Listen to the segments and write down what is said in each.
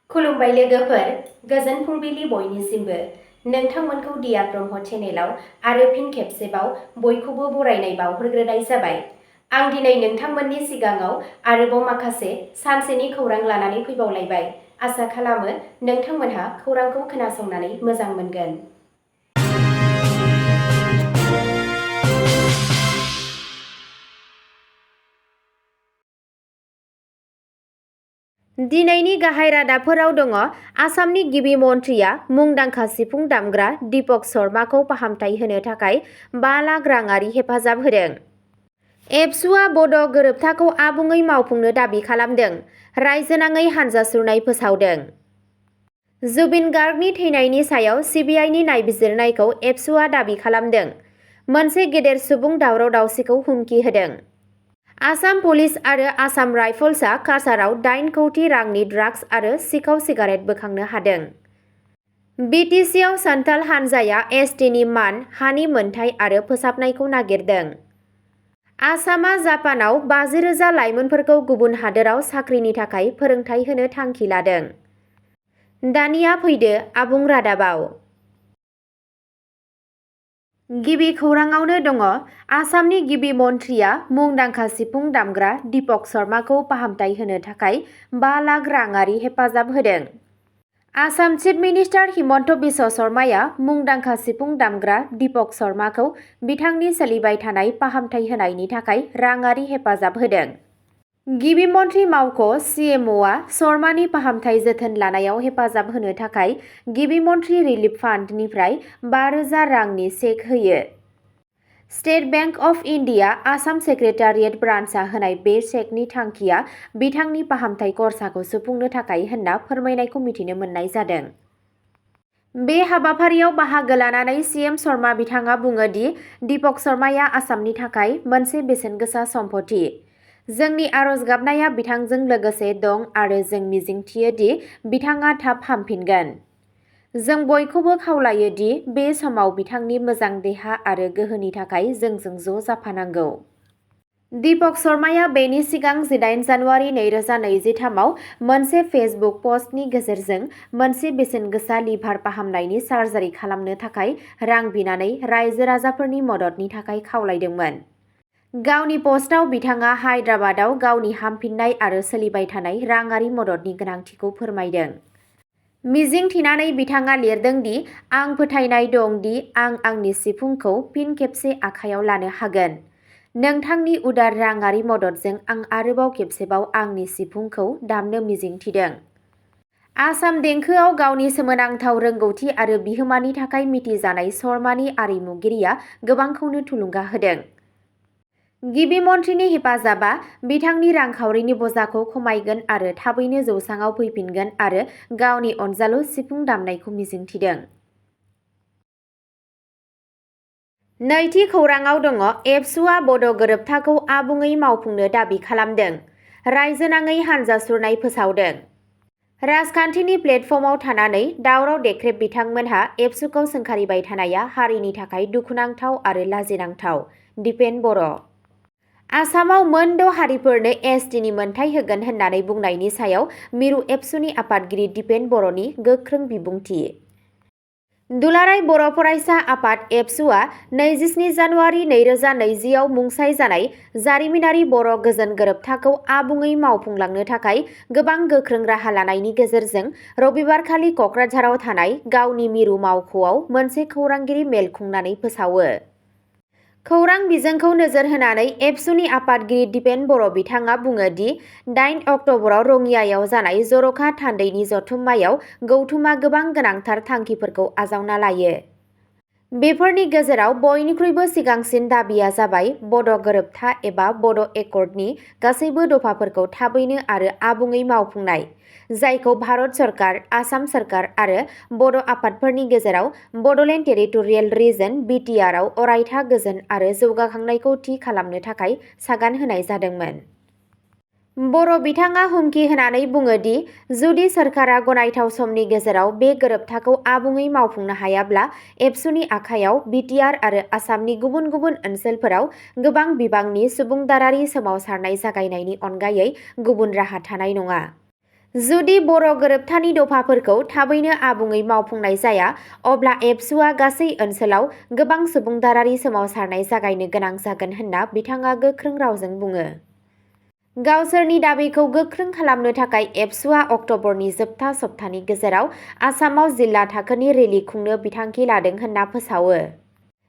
खुलुमबाय लोगोफोर, गोजोन फुंबिलि बयनिसिमबो। नोंथांमोनखौ दिया ब्रह्म चेनेलाव आरो फिन खेबसेबाव बयखौबो बरायनाय बावहरग्रोनाय जाबाय। आं दिनै नोंथांमोननि सिगाङाव आरोबाव माखासे सानसेनि खौरां लानानै फैबावलायबाय। आसा खालामो नोंथांमोनहा खौरांखौ खोनासंनानै मोजां मोनगोन। दिनैनि गाहाय रादाबफोराव दङ। आसामनि गिबि मन्थ्रिया मुंदांखा सिफुं दामग्रा दीपक शर्माखौ फाहामथाय होनो थाखाय 5 लाख राङारि हेफाजाब होदों। एबसुआ बड' गोरोबथाखौ आबुङै मावफुंनो दाबि खालामदों। रायजोनाङै हानजा सुरनाय फोसावदों। जुबिन गार्गनि थैनायनि सायाव सिबिआइनि नायबिजिरनायखौ एबसुआ दाबि खालामदों। मोनसे गेदेर सुबुं दावराव-दावसिखौ हुमखि होदों। आसाम पुलिस आरो आसाम राइफल्सआ काछाराव 8 कौटि रांनि ड्राग्स आरो सिखाव सिगारेट बोखांनो हादों। BTCआव सान्थाल हानजाया STनि मान, हानि मोनथाय आरो फोसाबनायखौ नागिरदों। आसामआ जापानाव 50,000 लाइमोनफोरखौ गुबुन हादोराव साख्रिनि थाखाय फोरोंथाय होनो थांखि लादों। दानिया फैदो आबुं रादाबाव। गिबि खौराङावनो दङ। आसामनि गिबि मन्थ्रिया मुंदांखा सिफुं दामग्रा दीपक शर्माखौ फाहामथाय होनो थाखाय 5 लाख राङारि हेफाजाब होदों। आसाम चिफ मिनिस्टार हिमन्त बिश्व शर्माया मुंदांखा सिफुं दामग्रा दीपक शर्माखौ बिथांनि सोलिबाय थानाय फाहामथाय होनायनि थाखाय राङारि हेफाजाब होदों। गिबि मन्थ्रि मावख' CMOआ शर्मानि फाहामथाय जोथोन लानायाव हेफाजाब होनो थाखाय गिबि मन्थ्रि रिलिफ फान्डनिफ्राय 5,000 रांनि चेक होयो। State Bank of India Assam secretariat ब्रान्चआ होनाय बे चेकनि थांखिया बिथांनि फाहामथाय खरसाखौ सुफुंनो थाखाय होनना फोरमायनायखौ मिथिनो मोननाय जादों। बे हाबाफारियाव बाहागो लानानै CM शर्मा बिथाङा बुङो दि दीपक शर्माया आसामनि थाखाय मोनसे बेसेनगोसा सम्पथि। जोंनि आरज गाबनाया बिथांजों लोगोसे दं आरो जों मिजिंथियो दि बिथाङा थाब हामफिनगोन। जों बयखौबो खावलायो दि बे समाव बिथांनि मोजां देहा आरो गोहोनि थाखाय जोंजों ज' जाफानांगौ। दीपक शर्माया बेनि सिगां 18 जानुवारि 2023 आव मोनसे फेसबुक पस्टनि गेजेरजों मोनसे बेसेनगोसा लिभार फाहामनायनि सार्जारि खालामनो थाखाय रां बिनानै रायजो-राजाफोरनि मददनि थाखाय खावलायदोंमोन। गावनि पस्टआव बिथाङा हायद्राबादाव गावनि हामफिननाय आरो सोलिबाय थानाय राङारि मददनि गोनांथिखौ फोरमायदों। मिजिं थिनानै बिथाङा लिरदों दि आं फोथायनाय दं दि आं आंनि सिफुंखौ फिन खेबसे आखायाव लानो हागोन। नोंथांनि उदार राङारि मददजों आं आरोबाव खेबसेबाव आंनि सिफुंखौ दामनो मिजिंथिदों। आसाम देंखोआव गावनि सोमोनांथाव रोंगौथि आरो बिहोमानि थाखाय मिथिजानाय शर्मानि आरिमुगिरिया गोबांखौनो थुलुंगा होदों। गिबि मन्थ्रिनि हेफाजाबा बिथांनि रांखावरिनि बजाखौ खमायगोन आरो थाबैनो जौसाङाव फैफिनगोन आरो गावनि अनजालु सिफुं दामनायखौ मिजिंथिदों। नैथि खौराङाव दङ। एबसुआ बड' गोरोबथाखौ आबुङै मावफुंनो दाबि खालामदों। रायजोनाङै हानजा सुरनाय फोसावदों। राजखान्थिनि प्लेटफर्मआव थानानै दावराव देख्रेब बिथांमोनहा एबसुखौ सोंखारिबाय थानाया हारिनि थाखाय दुखुनांथाव आरो लाजिनांथाव। दिपेन बर'। आसामाव मोन 6 हारिफोरनो STनि मोनथाय होगोन होननानै बुंनायनि सायाव मिरु एबसुनि आफादगिरि दिपेन बर'नि गोख्रों बिबुंथि। दुलाराय बर' फरायसा आफाद एबसुआ 27 जानुवारि 2020 आव मुंसाइ जानाय जारिमिनारि बर' गोजोन गोरोबथाखौ आबुङै मावफुंलांनो थाखाय गोबां गोख्रों राहा लानायनि गेजेरजों रबिबारखालि क'क्राझाराव थानाय गावनि मिरु मावख'आव मोनसे खौरांगिरि मेल खुंनानै फोसावो। खौरां बिजोंखौ नोजोर होनानै एबसुनि आफादगिरि दिपेन बर' बिथाङा बुङो दि 8 अक्ट'बराव रङियायाव जानाय जर'खा थान्दैनि जथुम्मायाव गौथुमा गोबां गोनांथार थांखिफोरखौ आजावना लायो। बेफोरनि गेजेराव बयनिख्रुइबो सिगांसिन दाबिया जाबाय बड' गोरोबथा एबा बड' एकर्डनि गासैबो दफाफोरखौ थाबैनो आरो आबुङै मावफुंनाय, जायखौ भारत सरकार, आसाम सरकार आरो बड' आफादफोरनि गेजेराव बड'लेण्ड टेरिटरियेल रिजन BTRआव अरायथा गोजोन आरो जौगाखांनायखौ थि खालामनो थाखाय सागान होनाय जादोंमोन। बर' बिथाङा हुमखि होनानै बुङो दि जुदि सोरखारा गनायथाव समनि गेजेराव बे गोरोबथाखौ आबुङै मावफुंनो हायाब्ला एबसुनि आखायाव BTR आरो आसामनि गुबुन गुबुन ओनसोलफोराव गोबां बिबांनि सुबुंदारारि सोमावसारनाय जागायनायनि अनगायै गुबुन राहा थानाय नङा। जुदि बर' गोरोबथानि दफाफोरखौ थाबैनो आबुङै मावफुंनाय जाया, अब्ला एबसुआ गासै ओनसोलाव गोबां सुबुंदारारि सोमावसारनाय जागायनो गोनां जागोन होनना बिथाङा गोख्रों रावजों बुङो। गावसोरनि दाबिखौ गोख्रों खालामनो थाखाय एबसुआ अक्ट'बरनि जोबथा सप्तानि गेजेराव आसामाव जिल्ला थाखोनि रेली खुंनो बिथांखि लादों होनना फोसावो।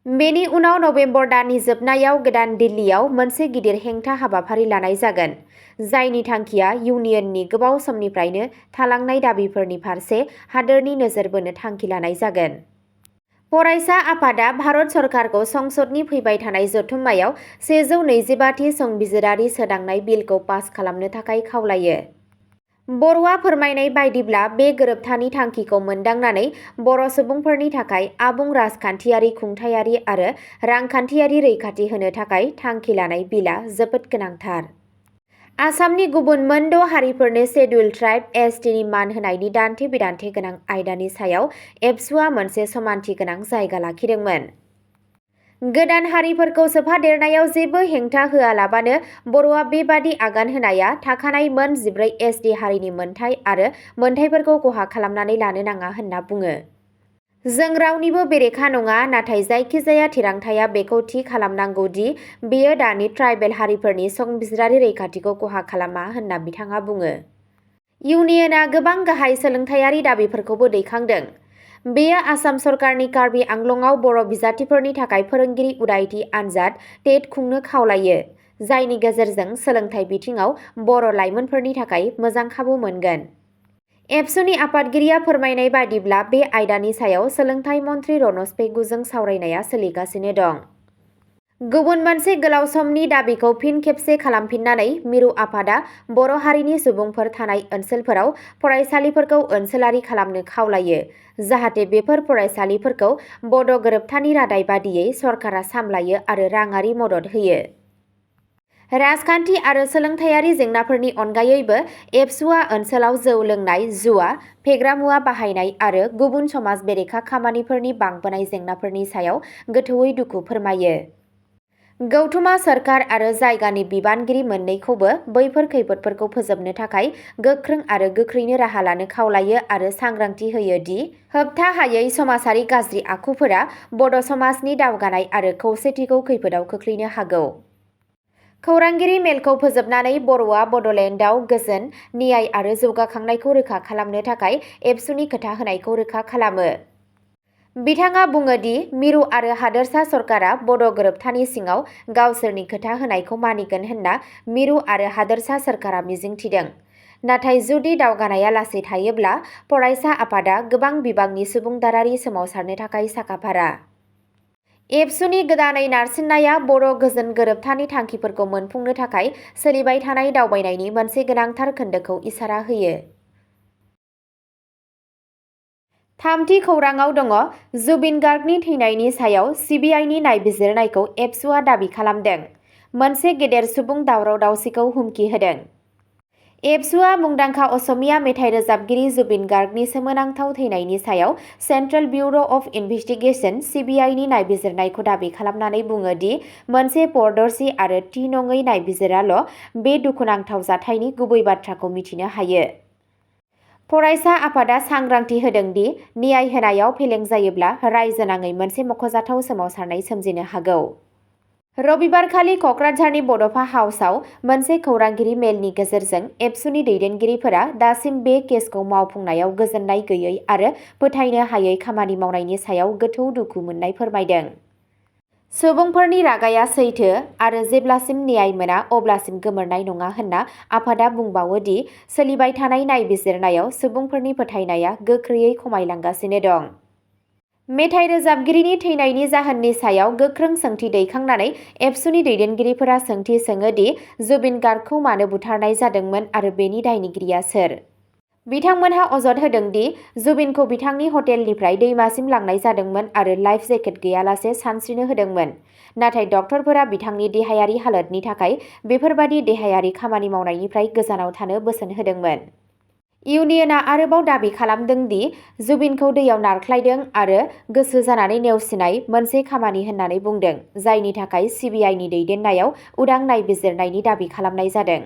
बेनि उनाव नबेम्बर दाननि जोबनायाव गोदान दिल्लीयाव मोनसे गिदिर हेंथा हाबाफारि लानाय जागोन, जायनि थांखिया इउनियननि गोबाव समनिफ्रायनो थालांनाय दाबिफोरनि फारसे हादोरनि नोजोर बोनो थांखि लानाय जागोन। फरायसा आफादा भारत सरकारखौ संसदनि फैबाय थानाय जथुम्मायाव 125थि संबिजिरारि सोदांनाय बिलखौ पास खालामनो थाखाय खावलायो। बर'आ फोरमायनाय बायदिब्ला बे गोरोबथानि थांखिखौ मोनदांनानै बर' सुबुंफोरनि थाखाय आबुं राजखान्थियारि, खुंथायारि आरो रांखान्थियारि रैखाथि होनो थाखाय थांखि लानाय बिलआ जोबोद गोनांथार। आसामनि गुबुन मोन 6 हारिफोरनो शेड्युल ट्राइब एस.टि. नि मान होनायनि दान्थे-बिदान्थे गोनां आयदानि सायाव एबसुआ मोनसे समानथि गोनां जायगा लाखिदोंमोन। गोदान हारिफोरखौ सोफादेरनायाव जेबो हेंथा होआलाबानो बर'आ बेबादि आगान होनाया थाखानाय मोन 14 एस.टि. हारिनि मोनथाय आरो मोनथायफोरखौ खहा खालामनानै लानो नाङा होनना बुङो। जों रावनिबो बेरेखा नङा, नाथाय जायखिजाया थिरांथाया बेखौ थि खालामनांगौ दि बेयो दानि ट्राइबेल हारिफोरनि संबिजिरारि रैखाथिखौ खहा खालामा होनना बिथाङा बुङो। इउनियनआ गोबां गाहाय सोलोंथायारि दाबिफोरखौबो दैखांदों। बेयो आसाम सरकारनि कार्बि आंलंआव बर' बिजाथिफोरनि थाखाय फोरोंगिरि उदायथि आनजाद टेट खुंनो खावलायो, जायनि गेजेरजों सोलोंथाइ बिथिङाव बर' लाइमोनफोरनि थाखाय मोजां खाबु मोनगोन। एबसुनि आफादगिरिया फोरमायनाय बायदिब्ला बे आयदानि सायाव सोलोंथाइ मन्थ्रि रनज पेगुजों सावरायनाया सोलिगासिनो दं। गुबुन मोनसे गोलाव समनि दाबिखौ फिन खेबसे खालामफिननानै मिरु आफादा बर' हारिनि सुबुंफोर थानाय ओनसोलफोराव फरायसालिफोरखौ ओनसोलारि खालामनो खावलायो, जाहाथे बेफोर फरायसालिफोरखौ बड' गोरोबथानि रादाय बादियै सरकारा सामलायो आरो राङारि मदद होयो। राजखान्थि आरो सोलोंथायारि जेंनाफोरनि अनगायैबो एबसुआ ओनसोलाव जौ लोंनाय, जुवा, फेग्रा मुवा बाहायनाय आरो गुबुन समाज बेरेखा खामानिफोरनि बांबोनाय जेंनाफोरनि सायाव गोथौयै दुखु फोरमायो। गौथुमा सरकार आरो जायगानि बिबानगिरि मोन्नैखौबो बैफोर खैफोदफोरखौ फोजोबनो थाखाय गोख्रों आरो गोख्रैनो राहा लानो खावलायो आरो सांग्रांथि होयो दि होबथा हायै समाजारि गाज्रि आखुफोरा बड' समाजनि दावगानाय आरो खौसेथिखौ खैफोदाव खोख्लैनो हागौ। खौरांगिरि मेलखौ फोजोबनानै बर'आ बड'लेण्डआव गोजोन, न्याय आरो जौगाखांनायखौ रोखा खालामनो थाखाय एबसुनि खोथा होनायखौ रोखा खालामो। बिथाङा बुङो दि मिरु आरो हादोरसा सरकारा बड' गोरोबथानि सिङाव गावसोरनि खोथा होनायखौ मानिगोन होनना मिरु आरो हादोरसा सरकारा मिजिंथिदों। नाथाय जुदि दावगानाया लासै थायोब्ला फरायसा आफादा गोबां बिबांनि सुबुंदारारि सोमावसारनो थाखाय साखाफारा। एबसुनि गोदानै नारसिननाया बर' गोजोन गोरोबथानि थांखिफोरखौ मोनफुंनो थाखाय सोलिबाय थानाय दावबायनायनि मोनसे गोनांथार खोन्दोखौ इसारा होयो। थामथि खौराङाव दङ जुबिन गार्गनि थैनायनि सायाव सिबिआइनि नायबिजिरनायखौ एबसुआ दाबि खालामदों, मोनसे गेदेर सुबुं दावराव-दावसिखौ हुमखि होदों। एबसुआ मुंदांखा असमिया मेथाइ रोजाबगिरि जुबिन गार्गनि सोमोनांथाव थैनायनि सायाव सेन्ट्रेल बिउर' अफ इनभेस्टिगेसन (सिबिआइनि नायबिजिरनायखौ दाबि खालामनानै बुङो दि मोनसे पारदर्शी आरो थि नङै नायबिजिराल' बे दुखुनांथाव जाथायनि गुबै बाथ्राखौ मिथिनो हायो। फरायसा आफादा सांग्रांथि होदों दि न्याय होनायाव फेलें जायोब्ला रायजोनाङै मोनसे मख'जाथाव सोमावसारनाय सोमजिनो हागौ। रबिबारखालि कक्राझारनि बड'फा हाउसआव मोनसे खौरांगिरि मेलनि गेजेरजों एबसुनि दैदेनगिरिफोरा दासिम बे केसखौ मावफुंनायाव गोजोननाय गैयै आरो फोथायनो हायै खामानि मावनायनि सायाव गोथौ दुखु मोन्नाय फोरमायदों। सुबुंफोरनि रागाया सैथो आरो जेब्लासिम न्याय मोना अब्लासिम गोमोरनाय नङा होनना आफादा बुंबावो दि सोलिबाय थानाय नायबिजिरनायाव सुबुंफोरनि फोथायनाया गोख्रैयै खमायलांगासिनो दं। मेथाइ रोजाबगिरिनि थैनायनि जाहोननि सायाव गोख्रों सोंथि दैखांनानै एबसुनि दैदेनगिरिफोरा सोंथि सोङो दि जुबिन गार्गखौ मानो बुथारनाय जादोंमोन आरो बेनि दायनिगिरिया सोर। बिथांमोनहा अजद होदों दि जुबिनखौ बिथांनि हटेलनिफ्राय दैमासिम लांनाय जादोंमोन आरो लाइफ जेकेट गैयालासे सानस्रिनो होदोंमोन, नाथाय डक्टरफोरा बिथांनि देहायारि हालोदनि थाखाय बेफोरबादि देहायारि खामानि मावनायनिफ्राय गोजानाव थानो बोसोन होदोंमोन। इउनियनआ आरोबाव दाबि खालामदों दि जुबिनखौ दैयाव नारख्लायदों आरो गोसो जानानै नेवसिनाय मोनसे खामानि होननानै बुंदों, जायनि थाखाय सिबिआइनि दैदेननायाव उदां नायबिजिरनायनि दाबि खालामनाय जादों।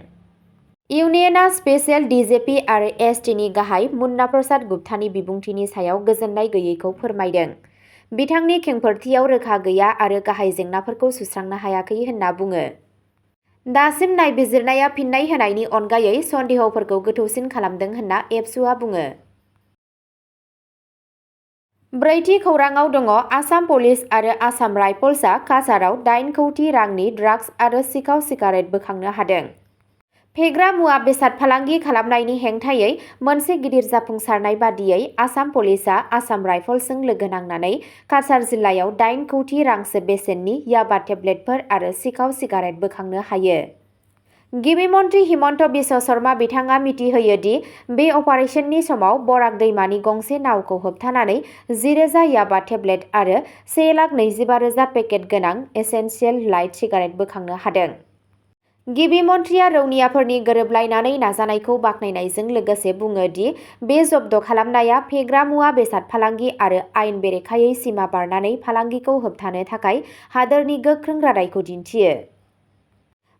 इउनियनआ स्पेसियेल डिजेपि आरो एसटिनि गाहाय मुन्ना प्रसाद गुप्तानि बिबुंथिनि सायाव गोजोननाय गैयैखौ फोरमायदों। बिथांनि खेंफोरथियाव रोखा गैया आरो गाहाय जेंनाफोरखौ सुस्रांनो हायाखै होनना बुङो। दासिम नायबिजिरनाया फिन्नाय होनायनि अनगायै सन्देहफोरखौ गोथौसिन खालामदों होनना एबसुआ बुङो। ब्रैथि खौराङाव दङ आसाम पुलिस आरो आसाम राइफल्सआ काछाराव 8 कौटि रांनि ड्राग्स आरो सिखाव सिगारेट बोखांनो हादों। फेग्रा मुवा बेसाद फालांगि खालामनायनि हेंथायै मोनसे गिदिर जाफुंसारनाय बादियै आसाम पुलिसआ आसाम राइफल्सजों लोगो नांनानै काछार जिल्लायाव 8 कौटि रांसो बेसेननि याबा टेब्लेटफोर आरो सिखाव सिगारेट बोखांनो हायो। गिबि मन्थ्रि हिमन्त बिश्व शर्मा बिथाङा मिथिहोयो दि बे अपारेशननि समाव बराक दैमानि गंसे नावखौ होबथानानै 10,000 याबा टेब्लेट आरो 1,25,000 पेकेट गोनां एसेन्शियेल लाइट सिगारेट बोखांनो हादों। गिबि मन्थ्रिया रौनियाफोरनि गोरोबलायनानै नाजानायखौ बाख्नायनायजों लोगोसे बुङो दि बे जब्द खालामनाया फेग्रा मुवा बेसाद फालांगि आरो आयेन बेरेखायै सिमा बारनानै फालांगिखौ होबथानो थाखाय हादोरनि गोख्रों रादायखौ दिन्थियो।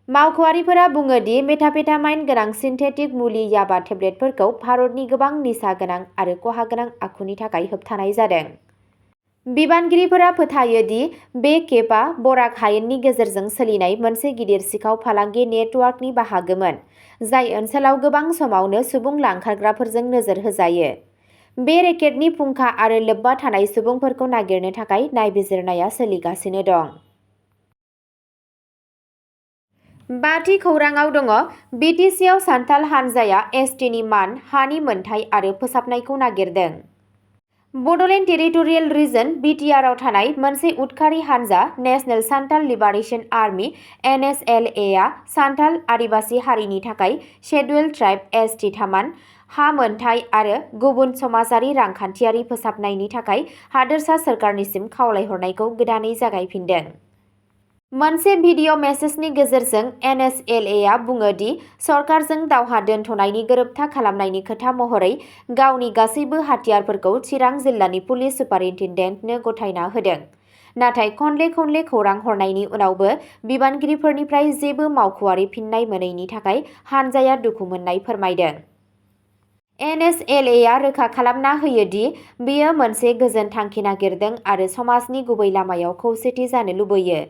मावख'आरिफोरा बुङो दि मेथाम्फेटामाइन गोनां सिन्थेटिक मुलि याबा टेब्लेटफोरखौ भारतनि गोबां निसा गोनां आरो खहा गोनां आखुनि थाखाय होबथानाय जादों। बिबानगिरिफोरा फोथायो दि बे केपआ बराक हायेननि गेजेरजों सोलिनाय मोनसे गिदिर सिखाव फालांगि नेटवार्कनि बाहागोमोन, जाय ओनसोलाव गोबां समावनो सुबुं लांखारग्राफोरजों नोजोर होजायो। बे रेकेटनि फुंखा आरो लोब्बा थानाय सुबुंफोरखौ नागिरनो थाखाय नायबिजिरनाया सोलिगासिनो दं। बाथि खौराङाव दङ BTCआव सान्थाल हानजाया एसटिनि मान, हानि मोनथाय आरो फोसाबनायखौ नागिरदों। बड'लेण्ड टेरिटरियेल रिजन (BTRआव थानाय मोनसे उदखारि हानजा national Santhal liberation army (NSLA) आ सान्थाल आदिबासि हारिनि थाखाय शेड्युल्ड ट्राइब (ST) थामान, हा मोनथाय आरो गुबुन समाजारि रांखान्थियारि फोसाबनायनि थाखाय हादोरसा सोरखारनिसिम खावलायहरनायखौ गोदानै जागायफिनदों। मोनसे भिडिअ' मेसेजनि गेजेरजों NSLA आ बुङो दि सरकारजों दावहा दोनथ'नायनि गोरोबथा खालामनायनि खोथा महरै गावनि गासैबो हाथियारफोरखौ चिरां जिल्लानि पुलिस सुपारिनटेन्डेन्टनो गथायना होदों। नाथाय खनले-खनले खौरां हरनायनि उनावबो बिबानगिरिफोरनिफ्राय जेबो मावख'आरि फिन्नाय मोनैनि थाखाय हानजाया दुखु मोन्नाय फोरमायदों। NSLA आ रोखा खालामना होयो दि बेयो मोनसे गोजोन थांखि नागिरदों आरो समाजनि गुबै लामायाव खौसेथि जानो लुबैयो।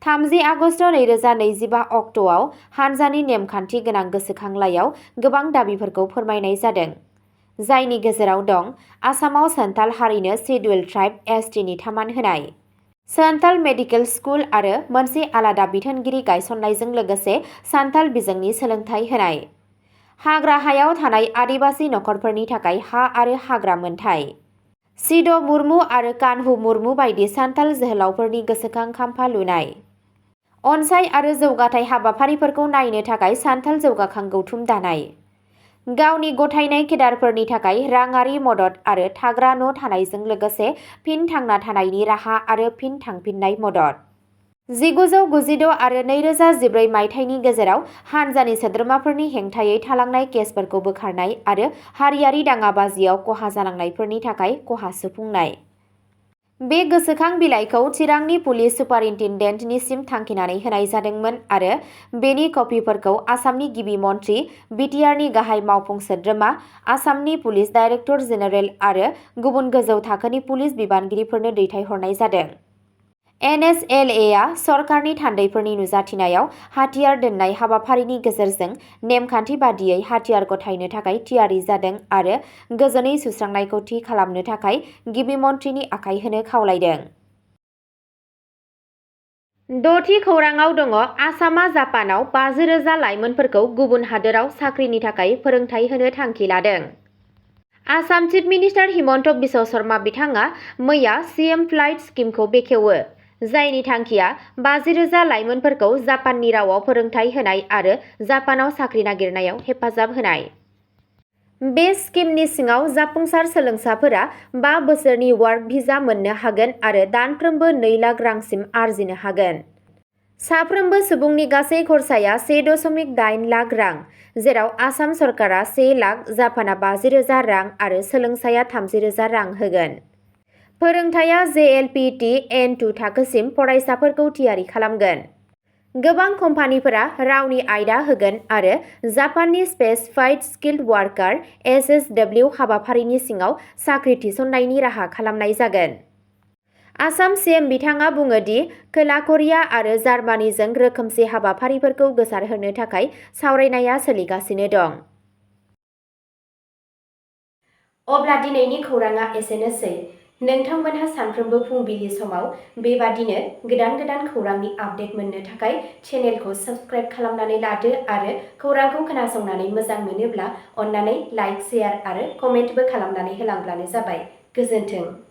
30 आगस्ट 2025 अक्ट'आव हानजानि नेमखान्थि गोनां गोसोखांलाइयाव गोबां दाबिफोरखौ फोरमायनाय जादों, जायनि गेजेराव दं आसामाव सान्थाल हारिनो शेड्युल्ड ट्राइब (ST) थामान होनाय, सान्थाल मेडिकेल स्कुल आरो मोनसे आलादा बिथोनगिरि गायसननायजों लोगोसे सान्थाल बिजोंनि सोलोंथाय होनाय, हाग्रा हायाव थानाय आदिबासि नखरफोरनि थाखाय हा आरो हाग्रा मोनथाय, सिद' मुर्मु आरो कान्हु मुर्मु बायदि सान्थाल जोहोलावफोरनि गोसोखां खाम्फा लुनाय, अनसाय आरो जौगाथाय हाबाफारिफोरखौ नायनो थाखाय सान्थाल जौगाखां गौथुम दानाय, गावनि गथायनाय केडारफोरनि थाखाय राङारि मदद आरो थाग्रा न' थानायजों लोगोसे फिन थांना थानायनि राहा आरो फिन थांफिननाय मदद। 1996 आरो 2014 मायथाइनि गेजेराव हानजानि सोद्रोमाफोरनि हेंथायै थालांनाय केसफोरखौ बोखारनाय आरो हारियारि दाङाबाजियाव खहा जानांनायफोरनि थाखाय खहा सुफुंनाय। बे गोसोखां बिलाइखौ चिरांनि पुलिस सुपारिनटेन्डेन्टनिसिम थांखिनानै होनाय जादोंमोन आरो बेनि कपिफोरखौ आसामनि गिबि मन्थ्रि, BTRनि गाहाय मावफुं सोद्रोमा, आसामनि पुलिस डाइरेक्टर जेनेरेल आरो गुबुन गोजौ थाखोनि पुलिस बिबानगिरिफोरनो दैथायहरनाय जादों। NSLA आ सरकारनि थान्दैफोरनि नुजाथिनायाव हाथियार दोननाय हाबाफारिनि गेजेरजों नेमखान्थि बादियै हाथियार गथायनो थाखाय थियारि जादों आरो गोजोनै सुस्रांनायखौ थि खालामनो थाखाय गिबि मन्थ्रिनि आखाय होनो खावलायदों। द'थि खौराङाव दङ आसामआ जापानाव 50,000 लाइमोनफोरखौ गुबुन हादोराव साख्रिनि थाखाय फोरोंथाय होनो थांखि लादों। आसाम चिफ मिनिस्टार हिमन्त बिश्व शर्मा बिथाङा मैया CM फ्लाइट स्किमखौ बेखेवो, जायनि थांखिया 50,000 लाइमोनफोरखौ जापाननि रावाव फोरोंथाय होनाय आरो जापानाव साख्रि नागिरनायाव हेफाजाब होनाय। बे स्किमनि सिङाव जाफुंसार सोलोंसाफोरा 5 बोसोरनि वार्क भिजा मोननो हागोन आरो दानफ्रोमबो 2 लाख रांसिम आरजिनो हागोन। साफ्रोमबो सुबुंनि गासै खरसाया 1.8 लाख रां, जेराव आसाम सरकारा 1 लाख, जापानआ 50,000 रां आरो सोलोंसाया 30,000 रां होगोन। फोरोंथाया JLPT N2 थाखोसिम फरायसाफोरखौ थियारि खालामगोन। गोबां कम्पानिफोरा रावनि आयदा होगोन आरो जापाननि स्पेसिफाइड स्किल्ड वार्कार (SSW) हाबाफारिनि सिङाव साख्रि थिसननायनि राहा खालामनाय जागोन। आसाम CM बिथाङा बुङो दि खोला करिया आरो जार्मानिजों रोखोमसे हाबाफारिफोरखौ गोसारहोनो थाखाय सावरायनाया सोलिगासिनो दं। अब्ला दिनैनि खौराङा एसेनोसै। नोंथांमोनहा सानफ्रोमबो फुंबिलि समाव बेबादिनो गोदान खौरांनि आपडेट मोननो थाखाय चेनेलखौ साबस्क्राइब खालामनानै लादो आरो खौरांखौ खोनासंनानै मोजां मोनोब्ला अन्नानै लाइक, शेयार आरो कमेन्टबो खालामनानै होलांब्लानो जाबाय। गोजोन्थों।